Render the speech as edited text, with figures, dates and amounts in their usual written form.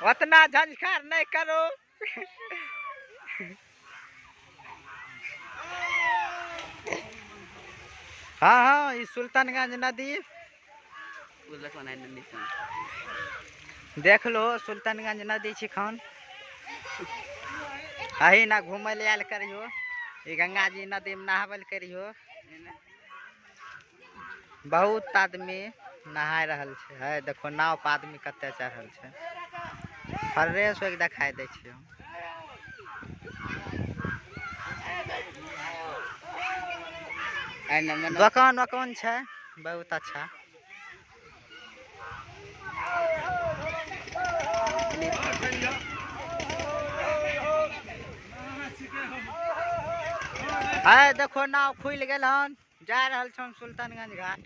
ओतना झंझकार नहीं करो। हाँ हाँ, ई सुल्तानगंज नदी देख लो, सुल्तानगंज नदी छी खान। अही ना घूमे ले आयल करियो, ई गंगा जी नदी में नहावल करियो। बहुत आदमी नहाय रहल छै। है देखो नाव पर आदमी कते चढ़ल छै, फ्रेश होके देखाई दै छै। दोकान वकान छै बहुत अच्छा। है देखो नाव खुलि गेल हन, जा रहल छन सुल्तानगंज घाट।